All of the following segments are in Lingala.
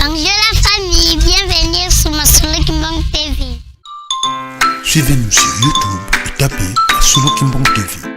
Bonjour la famille, bienvenue sur Masolo Kimbang TV. Suivez-nous sur YouTube et tapez Masolo Kimbang TV.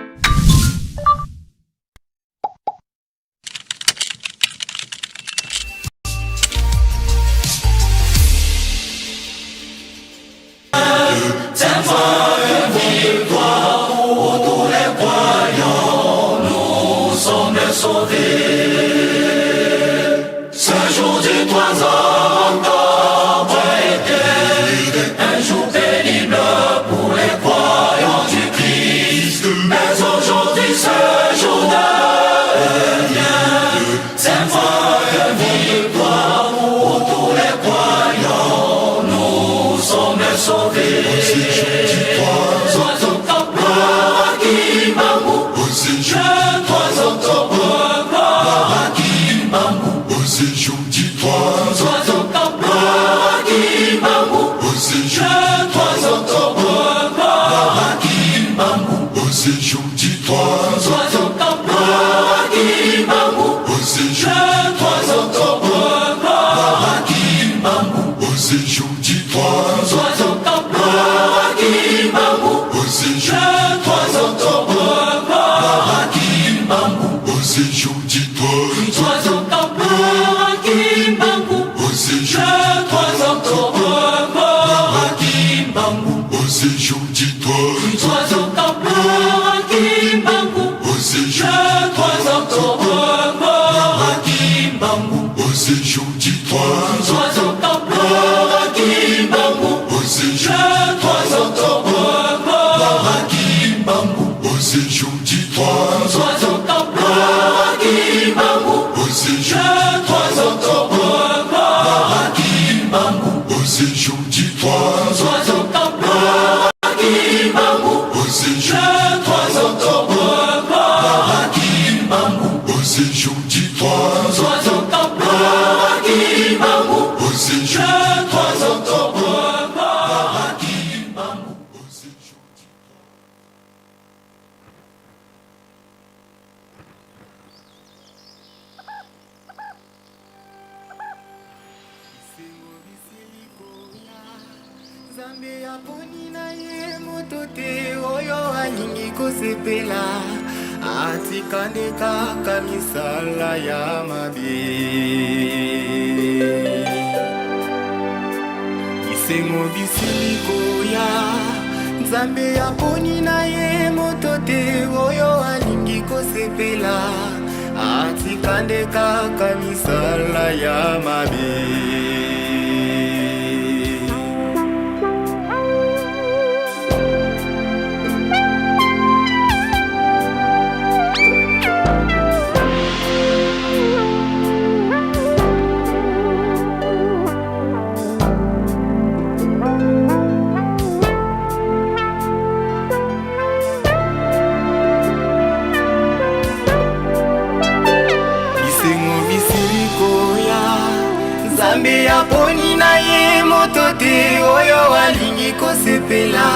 Nzambe aponi na ye moto te oyo alingi kosepela atika nde kaka misala ya mabe. Bisengo bisili koya, Nzambe aponi na ye moto te oyo alingi kosepela atika nde kaka misala ya mabe. Bisengo bisili koya, Nzambe aponi na ye moto te oyo alingi kosepela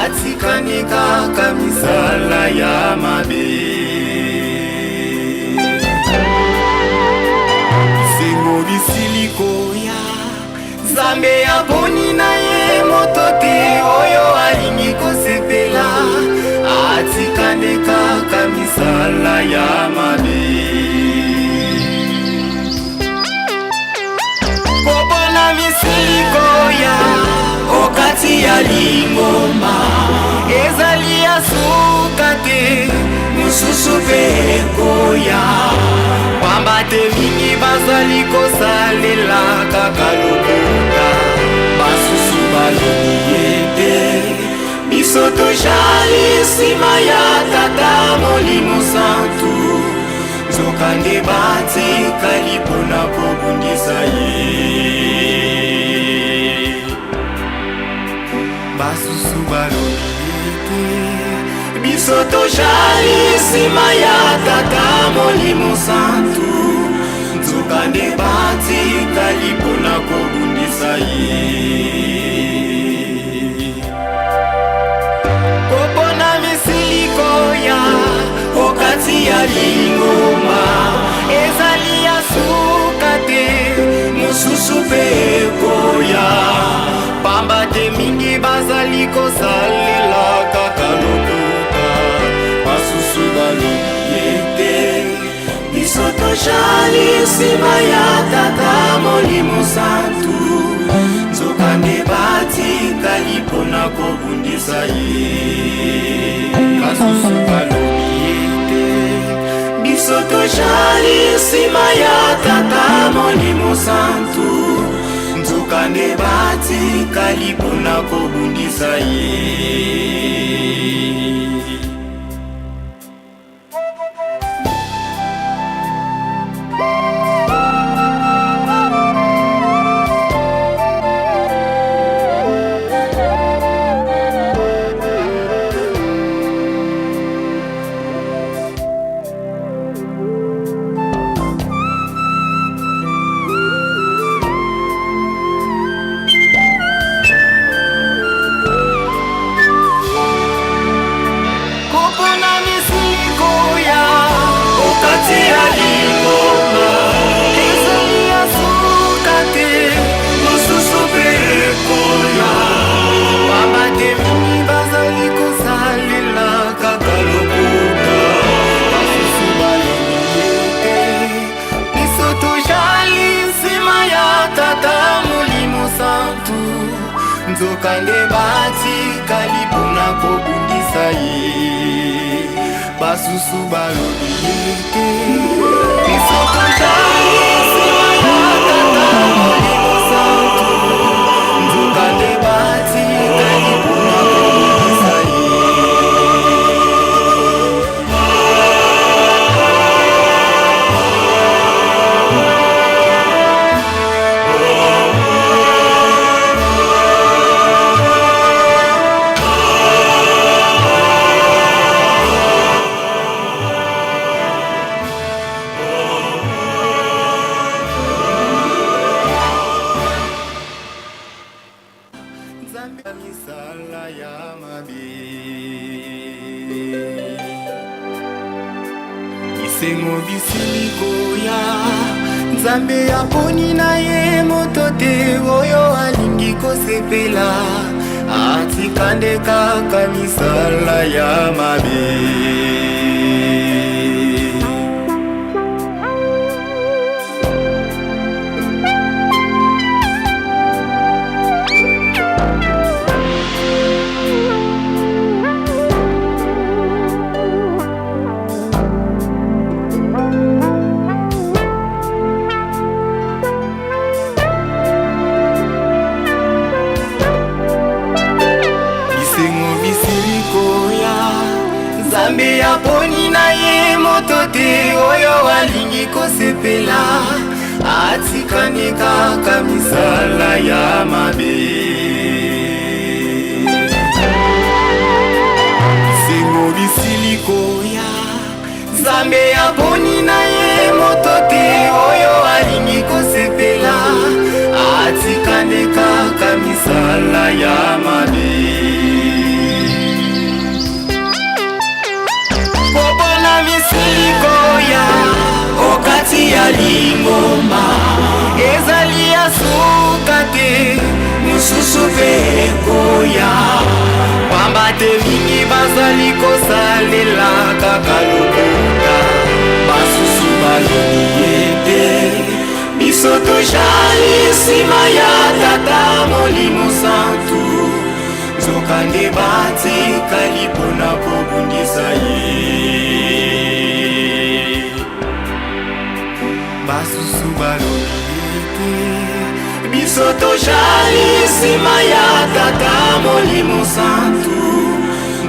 atikani kaka misala ya mabe. Bisengo bisili koya, Nzambe aponi na ye moto te oyo alingi kosepela atikani kaka misala ya mabe. Kopona misili koya okati ya lingomba ezali ya suka te, mosusu mpe ekoya, pamba te mingi bazali kosalela kaka lokuta, basusu balobi ete biso tojali nsima ya Tata Molimo Santu, nzokande batikali mpona kobundisa ye. Basusu balobi ete biso tojali nsima ya Tata Molimo Santu, nzokande batikali mpona kobundisa ye. Kopona misili koya okati ya lingomba ezali ya suka te, mosusu kosalela kaka lokuta. Basusu balobi ete biso tojali nsima ya Tata Molimo Santu, nzokande batikali mpona kobundisa ye. Basusu balobi ete biso tojali nsima ya Tata Molimo Santu, nzokande batikali mpona kobundisa ye. Kopona misili koya okati ya lingomba ezali ya suka te, mosusu mpe ekoya. Pamba te mingi bazali kosalela kaka lokuta. Basusu balobi ete biso tojali nsima ya Tata Molimo Santu, nzokande batikali mpona kobundisa ye. Basusu balobi ete biso tojali nsima ya Tata Molimo Santu, nzokande batikali mpona kobundisa ye. Nzambe ya misala ya mabe. Bisengo bisili koya, Nzambe aponi na ye moto te oyo alingi kosepela, atika nde kaka misala ya mabe. Bisengo bisili koya, Nzambe aponi na ye moto te oyo alingi kosepela, atikani kaka misala ya mabe. Bisengo bisili koya, Nzambe aponi na ye moto te oyo alingi kosepela, atikani kaka misala ya mabe. Kopona misili koya okati ya lingomba ezali ya suka te, mosusu mpe ekoya. Pamba te mingi bazali kosalela kaka lokuta. Basusu balobi ete biso tojali nsima ya Tata Molimo Santu, nzokande batikali mpona kobundisa ye. Basusu balobi ete biso tojali nsima ya Tata Molimo Santu,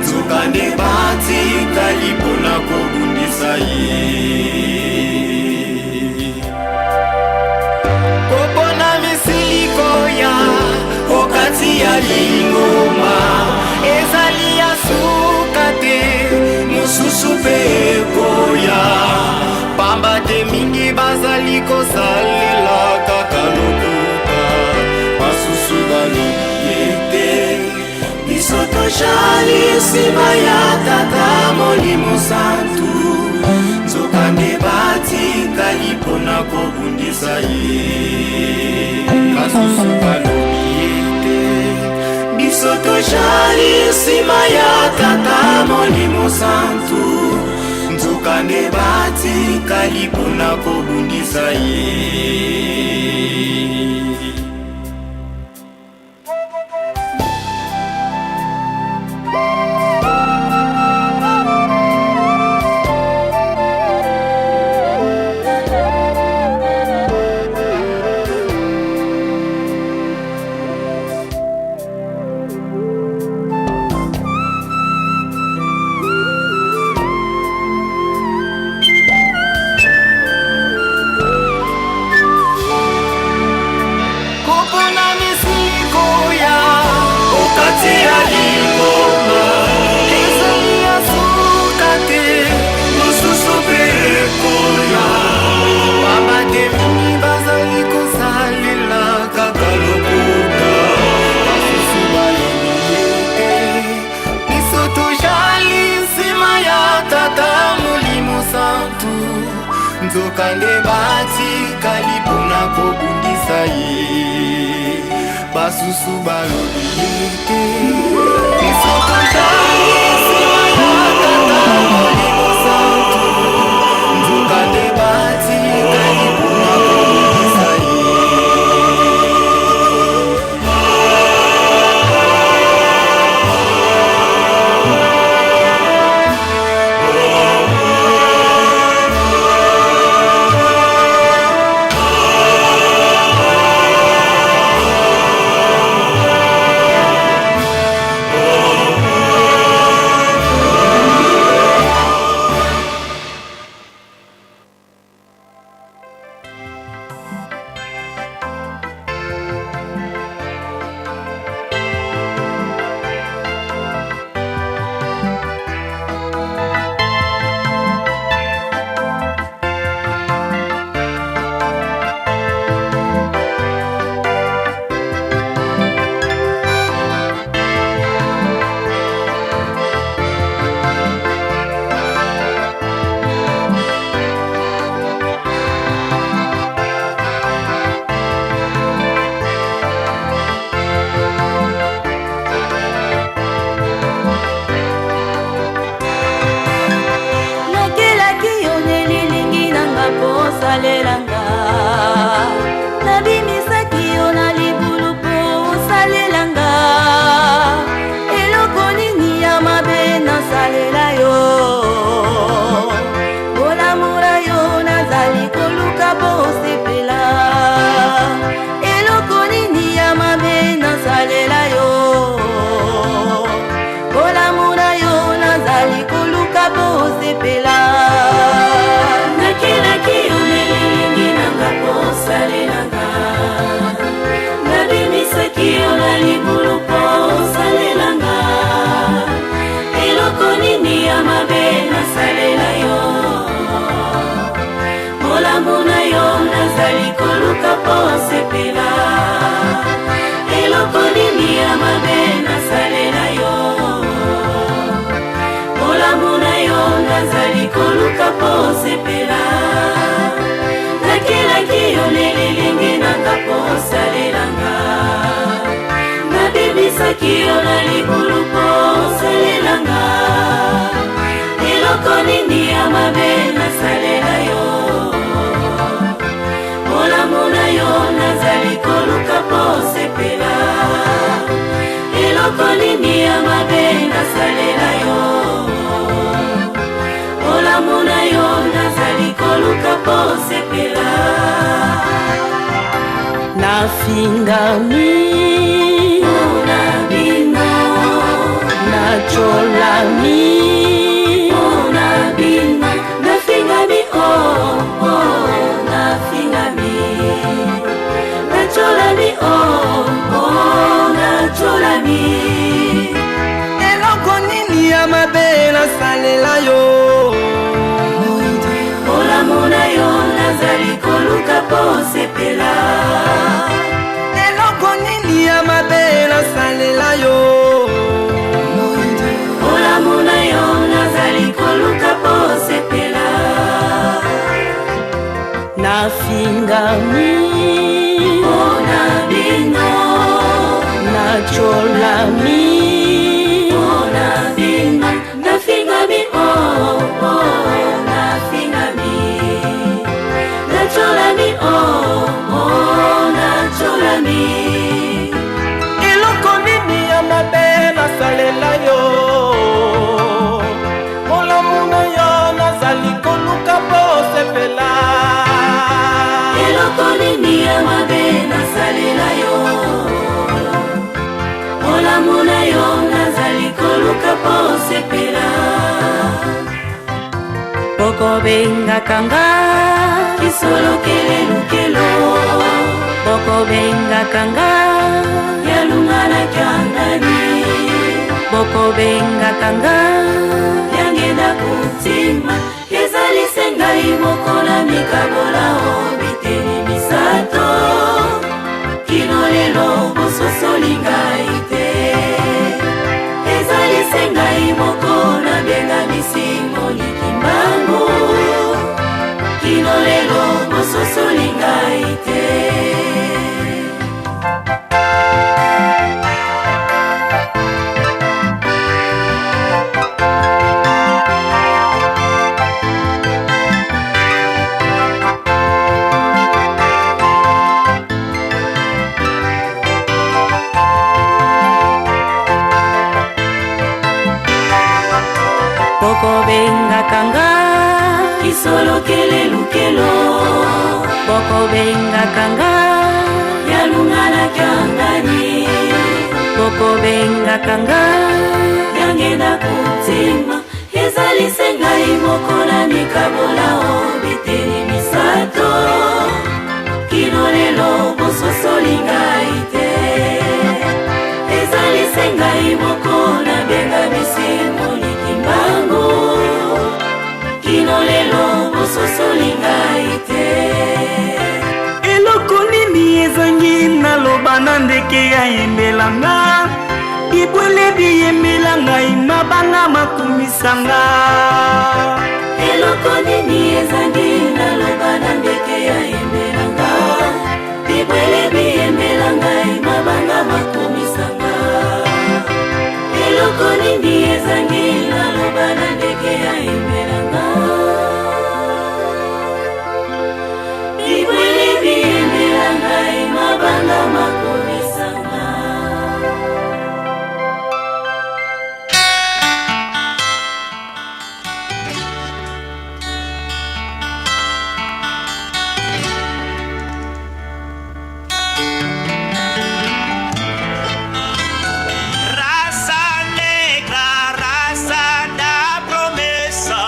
nzokande batikali mpona kobundisa ye. Kopona misili koya okati ya lingomba ezali ya suka te, mosusu mpe ekoya. Pamba te mingi bazali kosalela kaka lokuta. Basusu balobi ete biso tojali nsima ya Tata Molimo Santu, nzokande batikali mpona kobundisa ye. Basusu balobi ete biso Biso tojali nsima ya Tata Molimo Santu, nzokande batikali mpona kobundisa ye. Kopona misili koya okati ya lingomba ezali ya suka te, mosusu mpe ekoya. Pamba te mingi bazali kosalela kaka lokuta, basusu balobi ete biso tojali nsima ya Tata Molimo Santu, nzokande batikali mpona kobundisa ye. Basusu balobi ete biso tojali nsima ya Tata Molimo Santu, nzokande batikali mpona kobundisa ye. Nakelaki yo nelilingi nanga mpo osalelanga, nabimisaki yo na libulu mpo osalelanga. Eloko nini ya mabe nasalela yo? Bolamu na yo nazali koluka mpo osepela. Eloko nini ya mabe nasalela yo? Bolamu na yo nazali koluka mpo osepela. Nakelaki yo nelilingi nanga mpo osalelanga, nabimisaki yo na libulu mpo osalelanga. Eloko nini ya mabe nasalela yo? Bolamu na yo nazali koluka mpo osepela. Eloko nini ya mabe nasalela yo? Bolamu na yo nazali koluka mpo osepela. Nakelaki yo nelilingi nanga mpo osalelanga, nabimisaki yo na libulu mpo osalelanga. Eloko nini ya mabe nasalela yo? Bolamu na yo nazali koluka mpo osepela. Eloko nini ya mabe nasalela yo? Bolamu na yo nazali koluka mpo osepela. Nafingami mpona bino, natyolami mpona bino, nafingami o oh, oh, nafingami, natyolami o oh, oh, natyolami. Eloko nini ya mabe nasalela yo? Bolamu na yo nazali koluka mpo osepela. Eloko nini ya mabe nasalela yo? Bolamu na yo nazali koluka mpo osepela. Nafingami mpona bino, natyolami. Bokangami. Eloko nini ya mabe nasalela yo? Bolamu na yo nazali koluka mpo osepela. Eloko nini ya mabe nasalela yo? Bolamu na yo nazali koluka mpo osepela. Bokobengaka nga kisolokele-lukelo, bokobengaka nga yalunga na kiangani, bokobengaka nga yangenda kuntima. Ezali se ngai moko na mikabola o biteni misato, kino lelo bososoli ngai te. Ezali se ngai moko nabengami Simoni Kimbangu, kino lelo bososoli ngai te. Bokobengaka nga kisolokele-lukelo, bokobengaka nga yalunga na kiangani, bokobengaka nga yangenda kuntima. Ezali se ngai moko na mikabola o biteni misato, kino lelo bososoli ngai te. Ezali se ngai moko nabengami Simoni Kimbangu, kino lelo bososoli ngai te. Eloko nini ezangi naloba na ndeke ayembela nga? Bibwele biyembela ngai, mabanga makumisa nga. Eloko nini ezangi naloba na ndeke ayembela nga? Bibwele biyembela ngai, mabanga makumisa nga. Eloko nini ezangi naloba na ndeke ayembela nga? Bibwele biyembela ngai, mabanga makumisa nga. Raça negra, raça da promessa,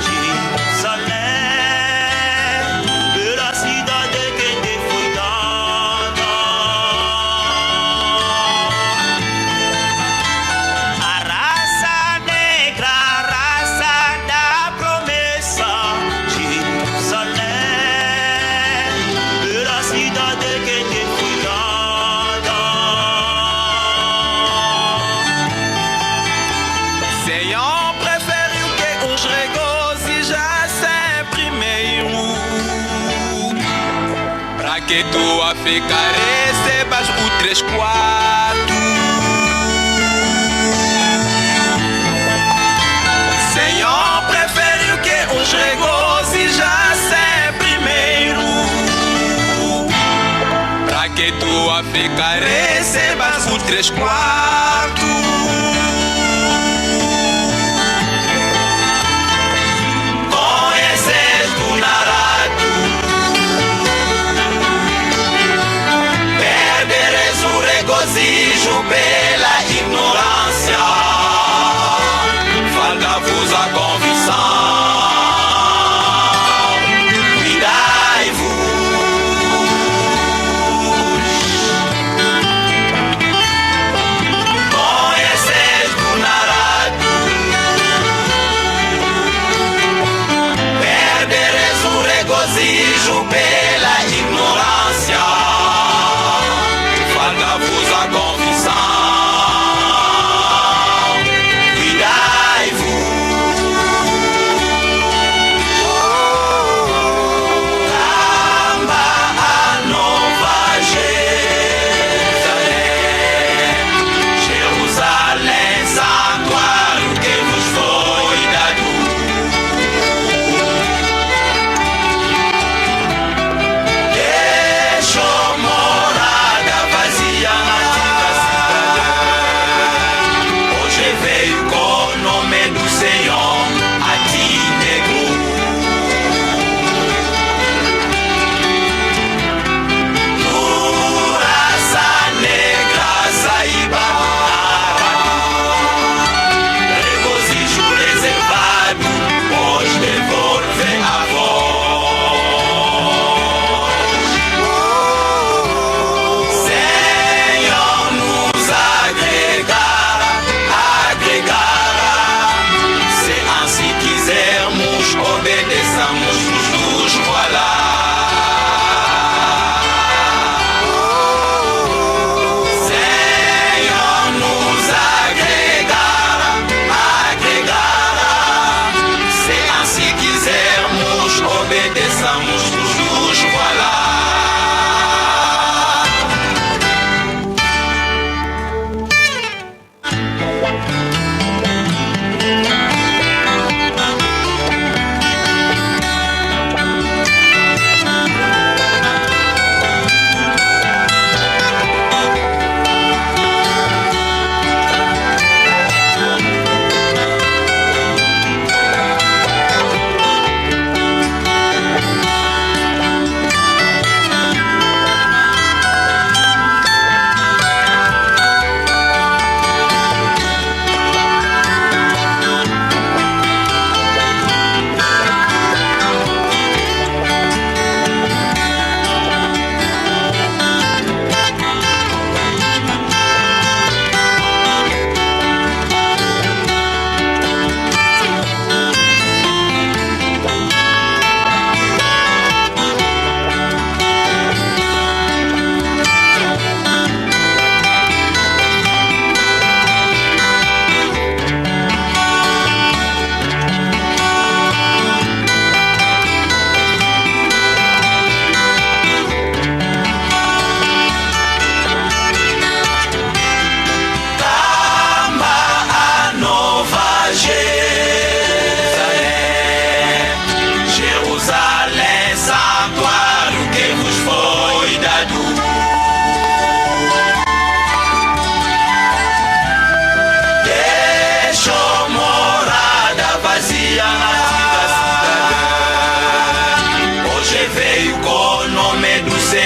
Jerusalém, pela cidade que te foi dada. A raça negra, raça da promessa, Jerusalém, pela cidade que te foi dada. Senhor preferiu que os regozijassem primeiro, pra que tu a ficar recebas o 3 quartos. Senhor preferiu que os regozijassem primeiro, pra que tu a ficar recebas o 3 quartos. Conheces tu narado, perderes o regozijo pela ignorância. Falta-vos a convicção. Cuidai-vos. Conheces tu narado, perderes o regozijo pela ignorância. Falta-vos a convicção.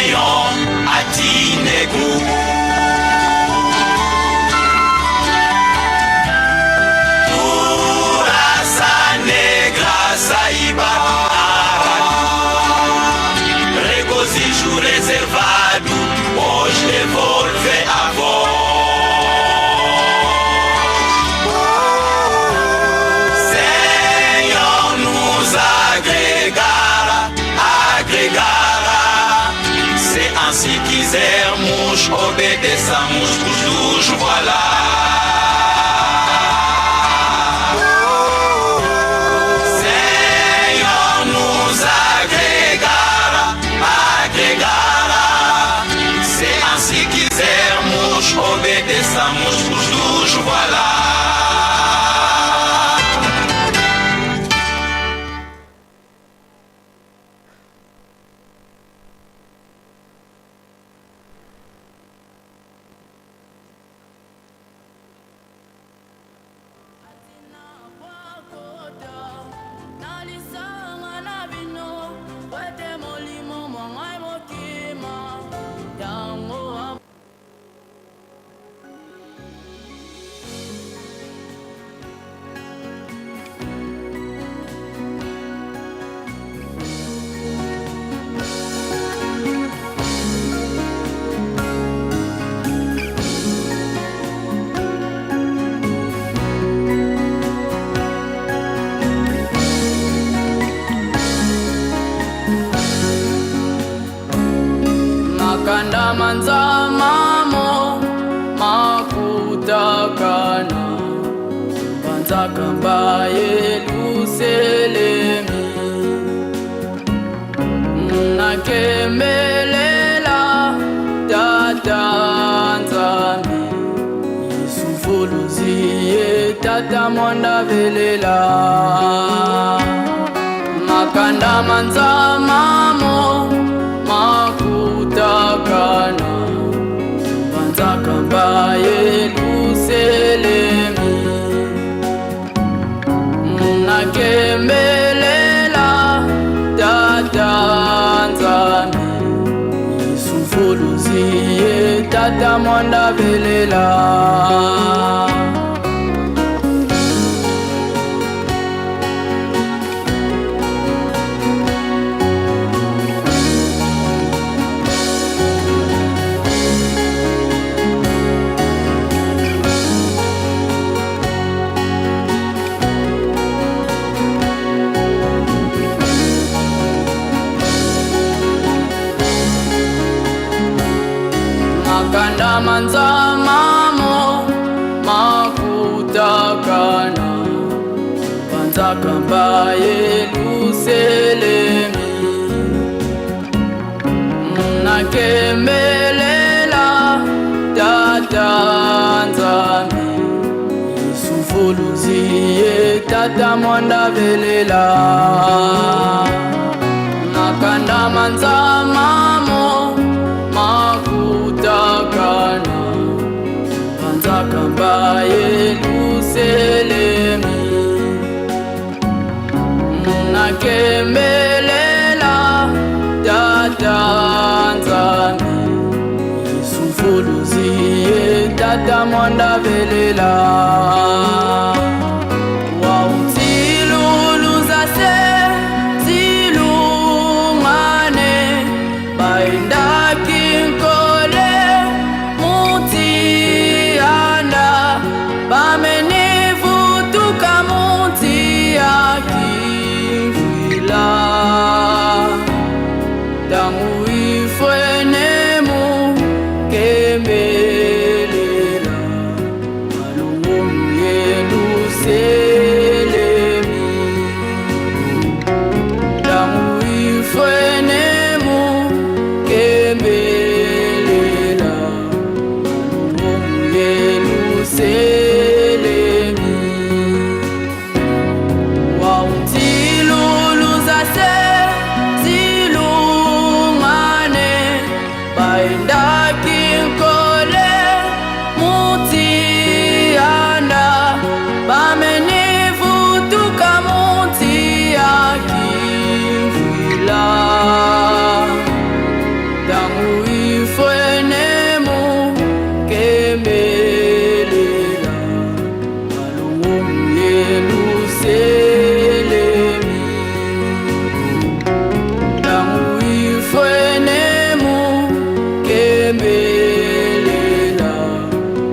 Senhor, a ti nego. Tu raça negra saiba regozijo reservado, pois devolve a voz. Senhor, nos agregará, agregará. Se assim quisermos, obedeçamos os dos voilà. Senhor, nos agregará, agregará. Se assim quisermos, obedeçamos os dos voilà. Nalisanga na bino po ete molimo mwa ngai mokima ntango. Makanda manzamamo makutakana banzakamba Yeluselemi nakembelela tata Nzambi Yesufuluzi ye tata mwanda velela makanda manzamamo makutakana banzakamba Yeluselemi nakembelela tata Nzambi Yesufuluzi ye tata mwanda velela. Makanda manzamamo makutakana banzakamba Yeluselemi nakembelela tata Nzambi Yesufuluzi ye tata mwanda velela makanda manzamamo makutakana banzakamba Yeluselemi nakembelela tata Nzambi Yesufuluzi ye tata mwanda velela. Wautilulu zase zilungane baendaki nkole mutianda bamenivutuka mutia kivila ntango ifwenemu kembelela malungu Yeluselemi ntango ifwenemu kembelela malungu Yeluselemi wautilulu zase zilungane. Tangu ifwenemu kemelela malungu Yelusalemi. Tangu ifwenemu kemelela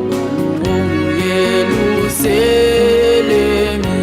malungu Yelusalemi.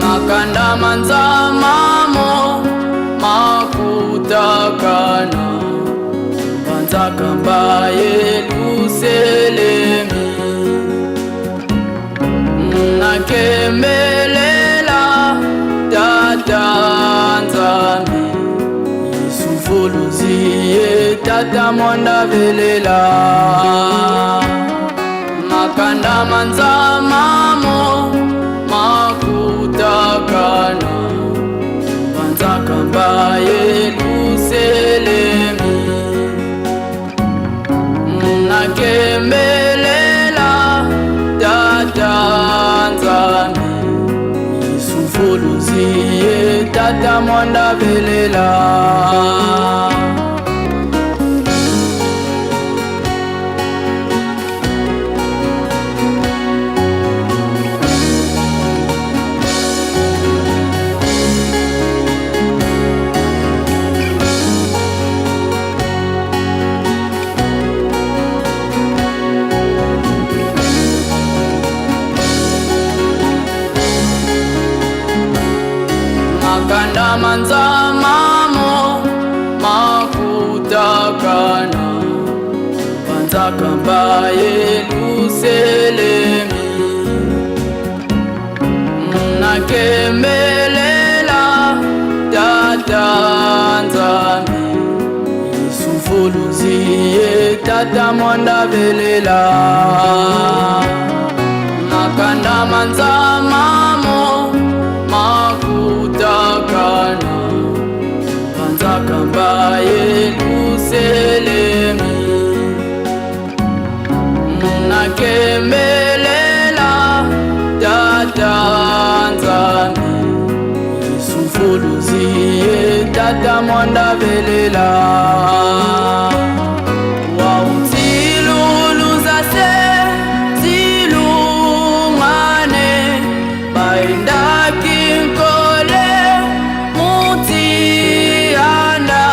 Makanda manzamamo makutakana banzakamba Yelusalemi. Nakemelela tata Nzambi Yesufuluzi ye tata mwanda velela. Makanda manzamamo makutakana banzakamba Yelusalemi. Nakemelela tata Nzambi Yesufuluzi ye tata mwanda velela. Makanda manzamamo makutakana banzakamba Yelusalemi. Nakemelela tata Nzambi Yesufuluzi ye tata mwanda velela. Makanda manzamamo makutakana banzakamba Yelusalemi. Nakemelela tata Nzambi Yesufuluzi ye tata mwanda velela. Wautiluluza se zilungane baendaki nkole mutianda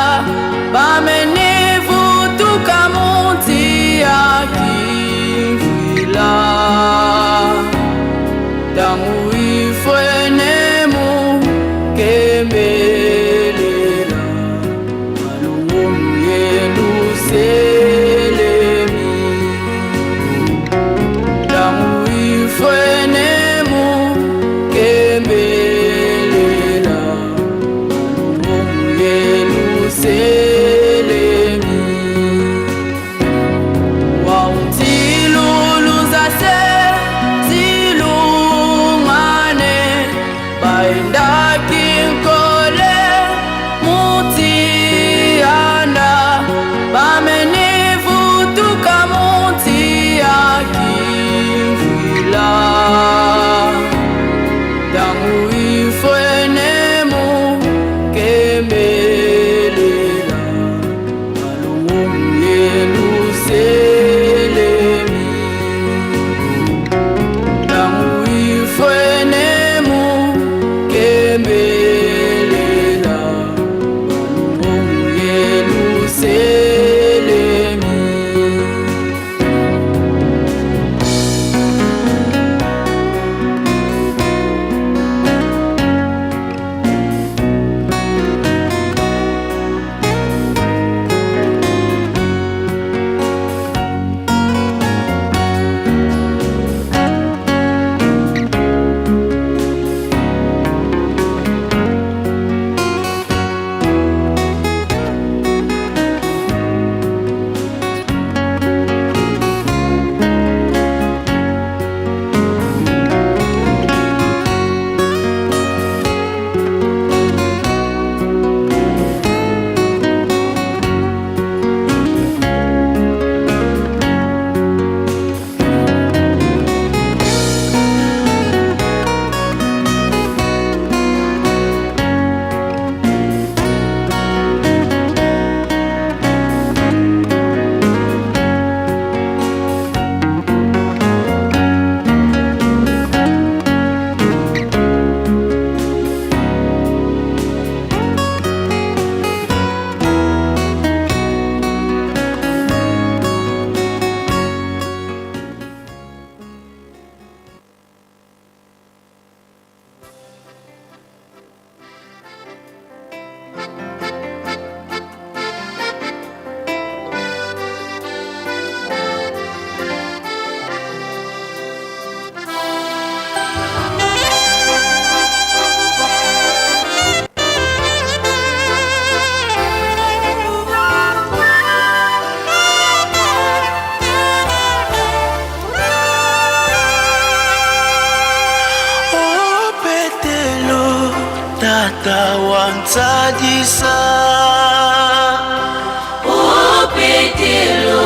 bamenivutuka mutiakivila. Tangu ifwenemu kemelela malungu. Tata wa ntsadisa. O Petelo,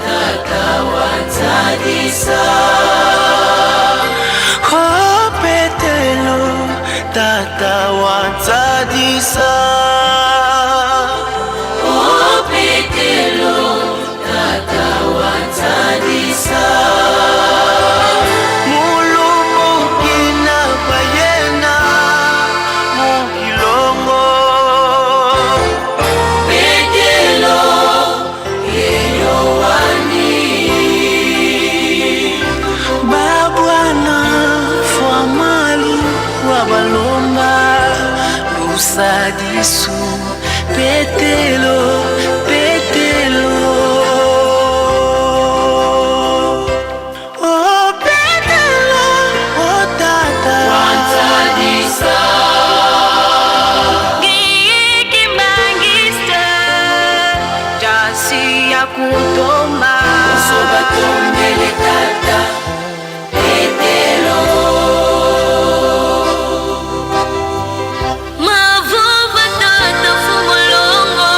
tata wa ntsadisa. O Petelo, tata wa ntsadisa. O Petelo, tata wa ntsadisa. Mulumukina bayena mukilongo. Petelo, Yohani. Babwana fwamalu wa balomba lusadisu Petelo, Petelo. Oh Petelo, oh tata Wa ntsadisa. Ngiyikimangiste jasi ya kutoma. Soba tombele tata Petelo. Mavuva tata fumolongo.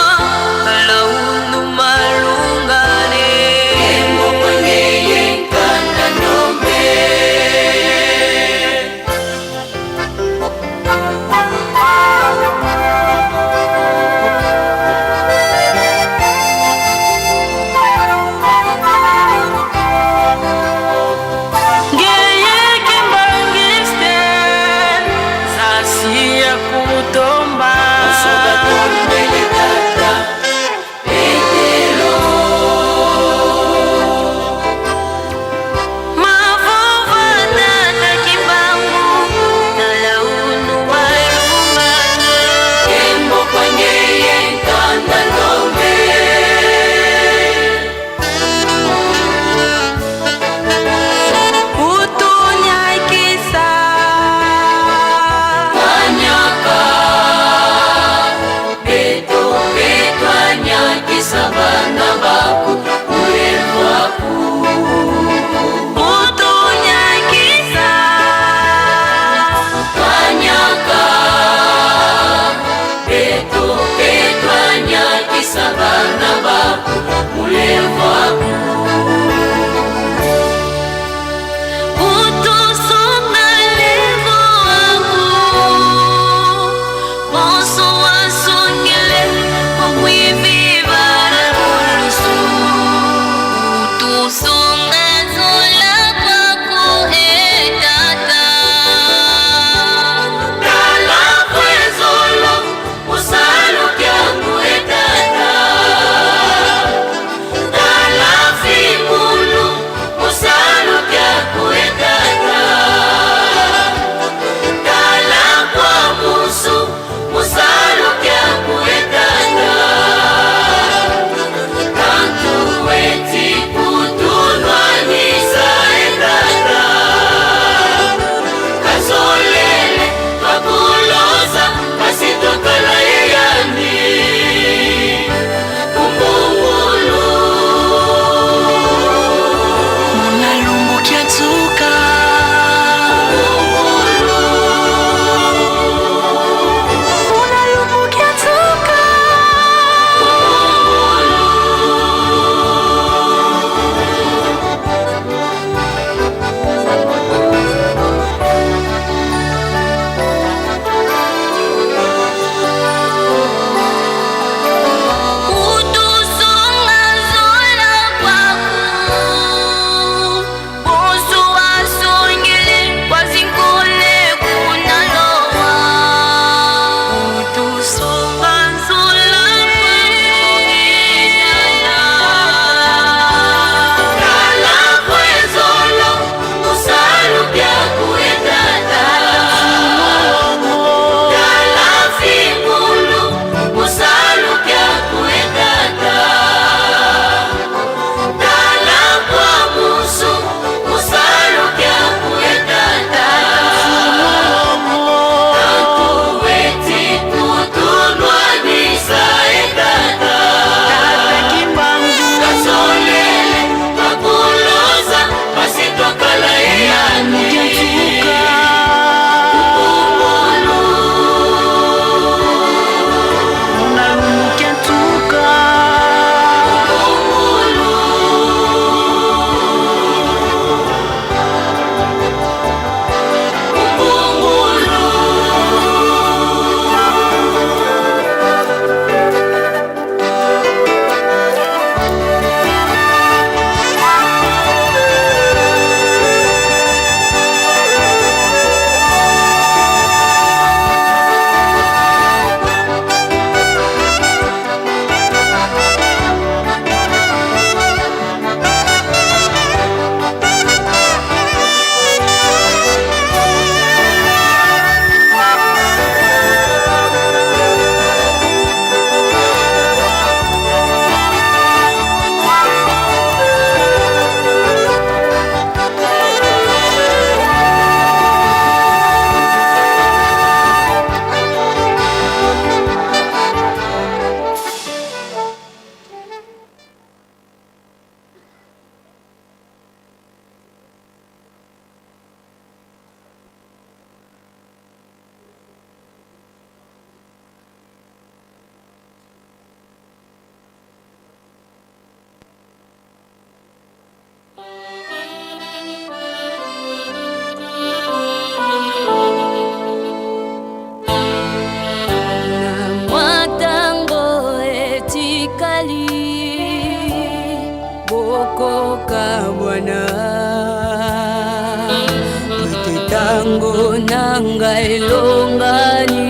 Mwango na ngai elongani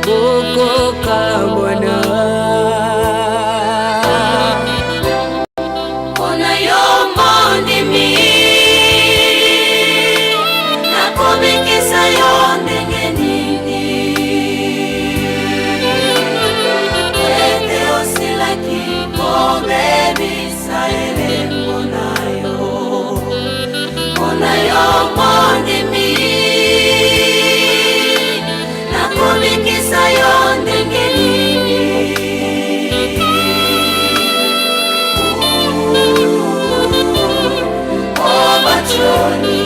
bokokabwana. Mpona yo mondimi, nakobikisa yo ndenge nini? Ete osilaki kobebisa elembo na yo. Mpona yo mondimi, nakobikisa yo ndenge nini? O bachoni.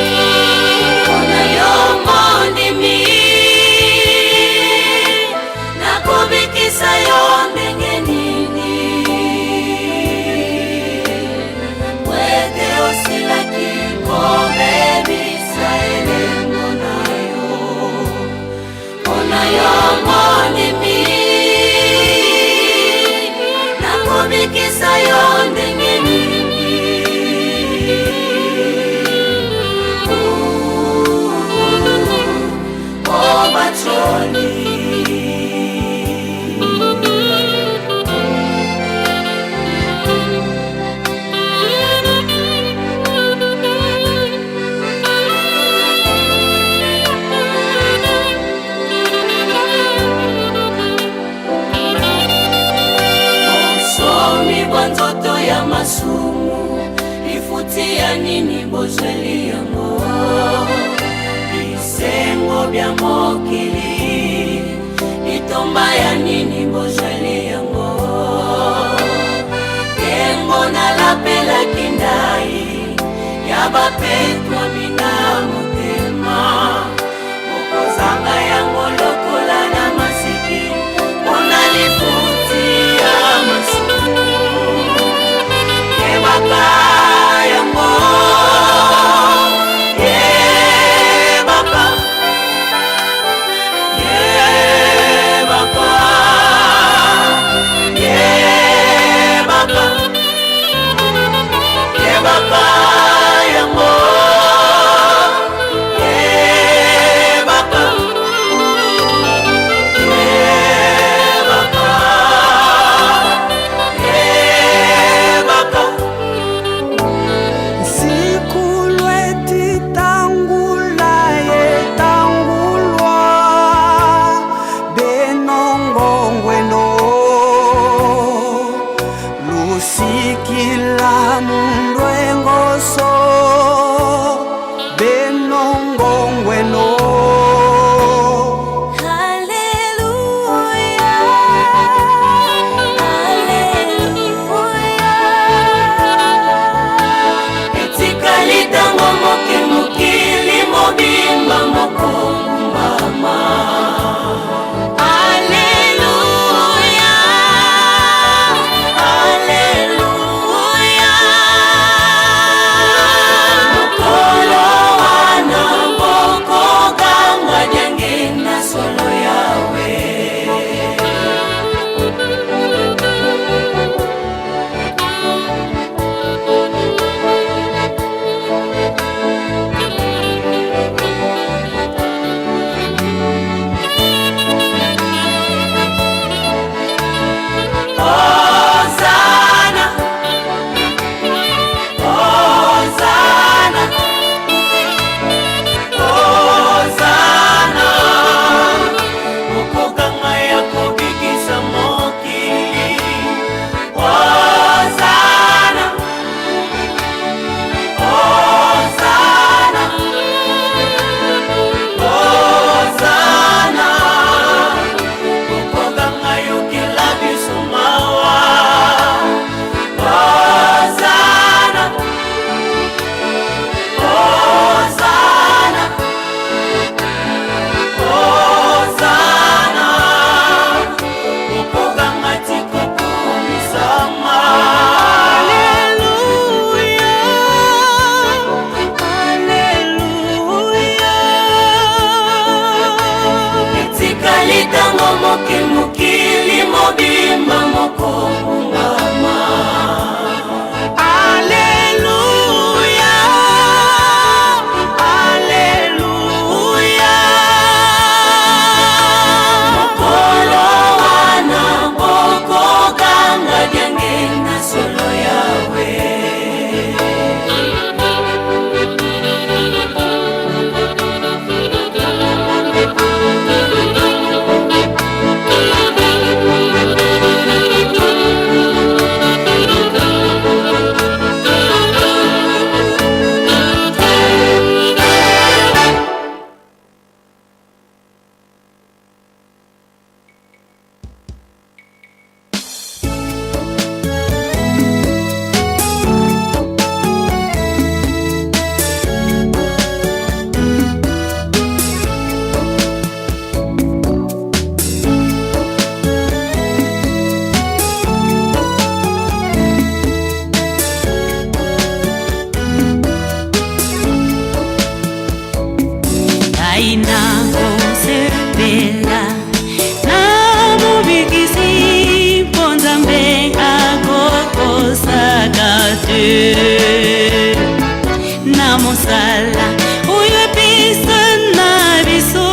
Mpona yo mondimi, nakobikisa yo ndenge nini? Po ete osilaki kobebisa elembo na yo. Mpona yo mondimi, nakobikisa yo ndenge nini? O bachoni. Bonsomi bwa nzoto ya masumu, lifuti ya nini bozweli yango? Bisengo bya mokili, litomba ya nini bozweli yango? Ntembo nalapelaki ndai ya bapetwami na motema, bokozanga yango lokola na masiki, mpona lifuti ya masumu. Yebaka yango, yebaka, yebaka, yebaka, yebaka yango, yebaka, yebaka, yebaka. Sikulweti tangula ye tangulwa benongongweno lusikila mundwengoso benongongweno. Haleluya, haleluya. Etikali ntango moke, mokili mobimba mokongumbama. Aleluya, aleluya. Mokobungama. Aleluya, aleluya. Mokolo wana bokokanga diange na solo yawe. Ngai nakosepela na mobikisi mpo Nzambe akokosaka te na mosala oyo epesa na biso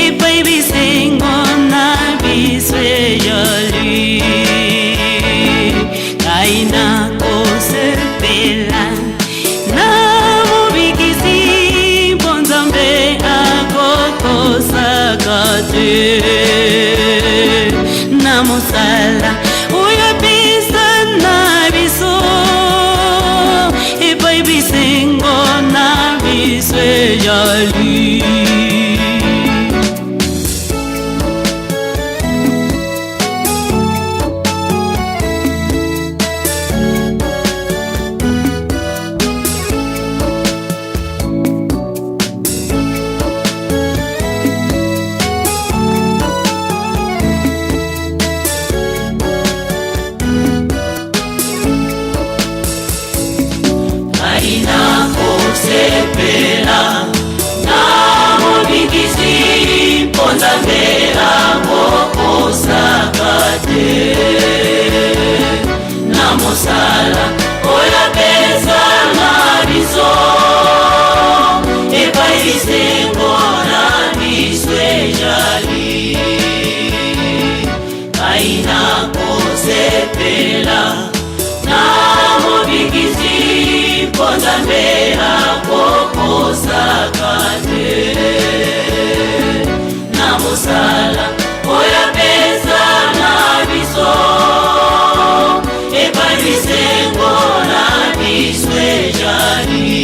epai bisengo na biso eyali. Ngai nakosepela na mobikisi mpo Nzambe akokosaka te na mosala oyo apesa na biso epai bisengo na biso eyali. Ngai nakosepela na mobikisi mpo Nzambe akokosaka te na mosala oyo apesa na biso epai bisengo na biso ejali. Ngai nakosepela na mobikisi mpo Nzambe akokosaka te na mosala oyo apesa na biso epai bisengo na biso ejali.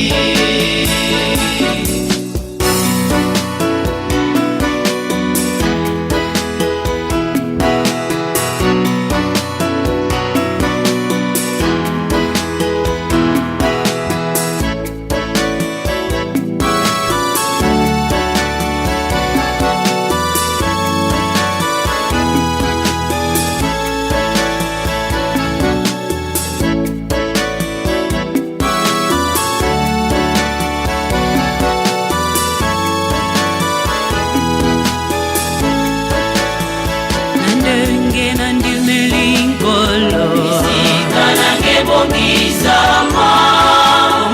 Na ndenge nandimeli Nkolo, Esika nange ebongisama,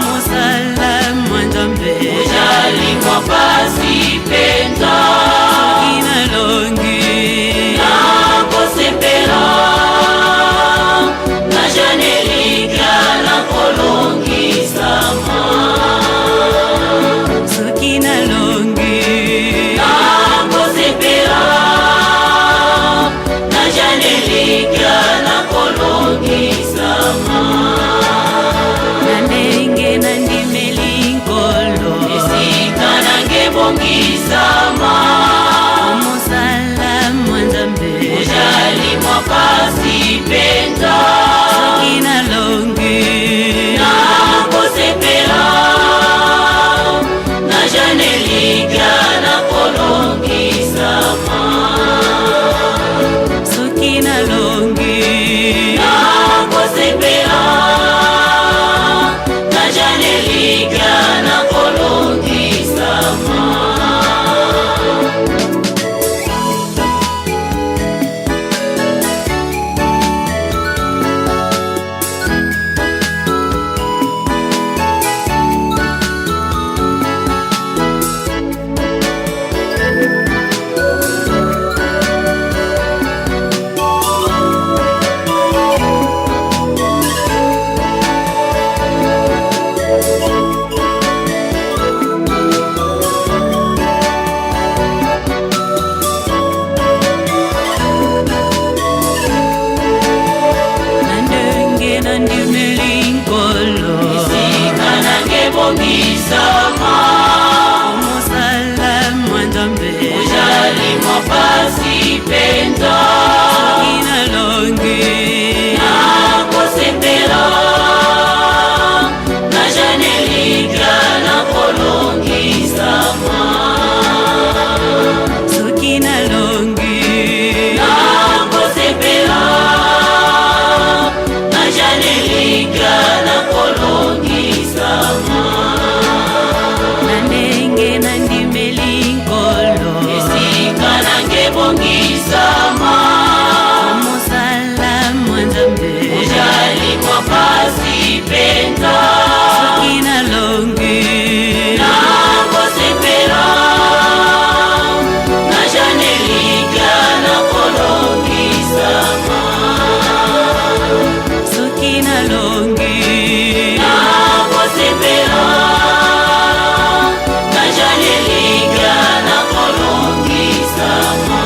mosala mwa Nzambe ojali mwa pasi mpenza. Soki nalongi, Nakosepela na janelikya nakolongisama. Soki nalongi, Nakosepela na janelikya nakolongisama. nakolongisama. Mosala mwa Nzambe Ozali mwa pasi mpenza. Soki nalongi, Nakosepela na janelikla nakolongisama. Soki nalongi, Nakosepela na janelikla nakolongisama. Na ndenge nandimeli Nkolo, Esika nange bongisama. Mosala mwa Nzambe Ozali mwa pasi mpenza. Soki nalongi, Nakosepela na janelikla nakolongisama. Soki nalongi, Nakosepela na janelikla nakolongisama.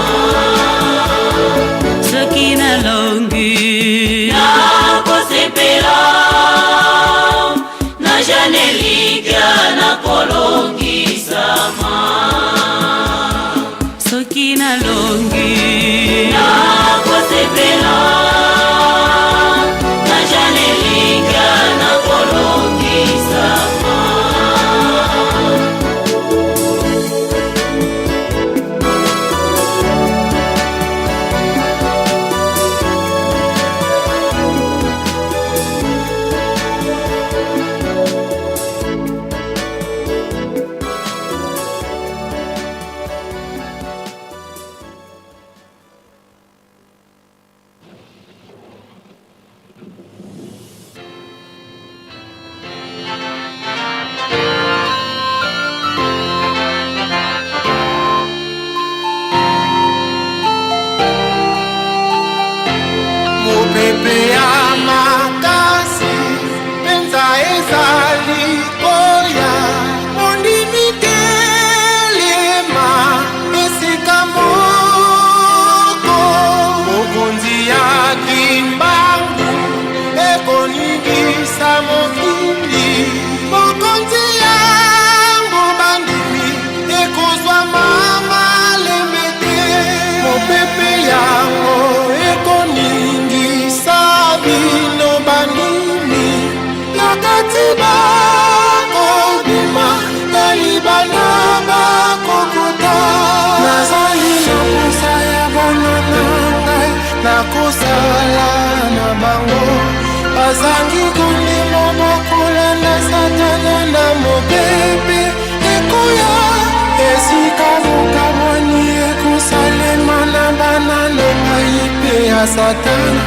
Soki nalongi, Nakosepela na janelikla nakolongisama. Soki nalongi, Nakosepela na janelikla nakolongisama. Mopepe ya makasi mpenza ezali koya. Mondimi, telema esika moko. Mokonzi ya Kimbangu ekoningisa mokili. Mokonzi yango bandimi ekozwa mamalembe te. Mopepe yango ekoningisa bino bandimi. Na kati bakobima, na libanda bakokota. Nazali na posa ya bana na ngai, nakosala na bango. Bazangi kondima, bakolanda Satana na mopepe ekoya. Esika bokabwani ekosalema na bana na ngai mpe ya Satana.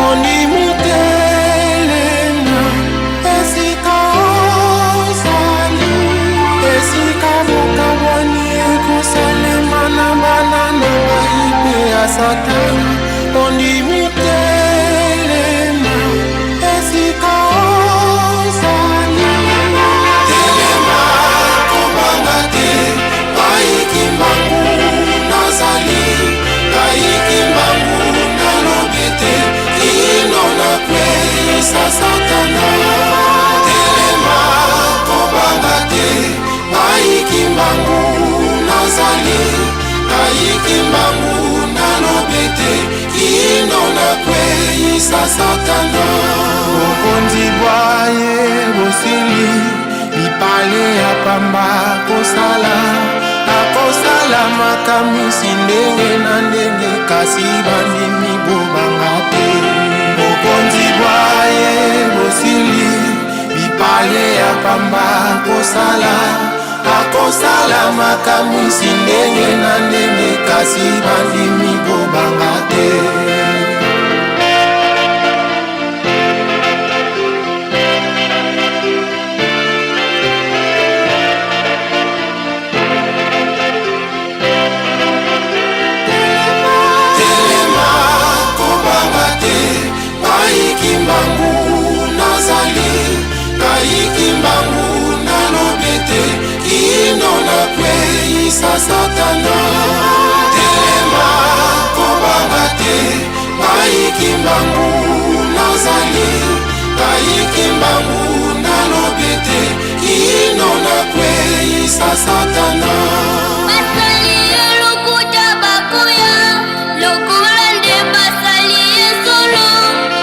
Ondimi, telema esika ozali. Esika bokabwani ekosalema na bana na ngai mpe ya Satana. Ondimi, telema esika ozali. Telema, kobanga te. Ngai Kimbangu nazali. Ngai Kimbangu nalobi te kino nakweyisa Satana. Telema, kobanga te. Ngai Kimbangu nazali. Ngai Kimbangu nalobi te kino nakweyisa Satana. Bokonzi bwa ye bosili, bipale ya pamba kosala. Akosala makamwisi ndenge na ndenge, kasi bandimi bobanga te. Bokonzi bwa ye bosili, bipale ya pamba kosala. Akosala makamwisi ndenge na ndenge, kasi bandimi bobanga te. Telema, kobanga te. Ngai Kimbangu nazali. Ngai Kimbangu nalobi te kino nakweyisa Satana. Telema, kobanga te. Ngai Kimbangu nazali. Ngai Kimbangu nalobi te kino na Satana. Basali ye lokuta bakoya lokola nde basali ye solo,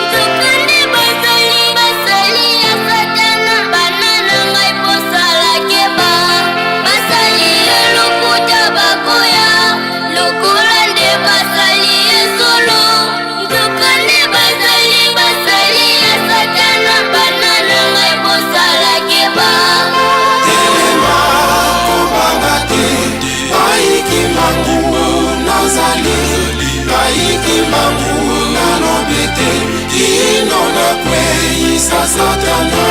nzoka nde bazali basali ya Satana. Bana na ngai, bosala keba. Basali ye lokuta bakoya lokola nde basali ye solo, nzoka nde bazali basali ya Satana. Bana na ngai, bosala keba. Telema, kobanga te, ngai Kimbangu nazali, ngai Kimbangu nalobi te kino nakweyisa Satana.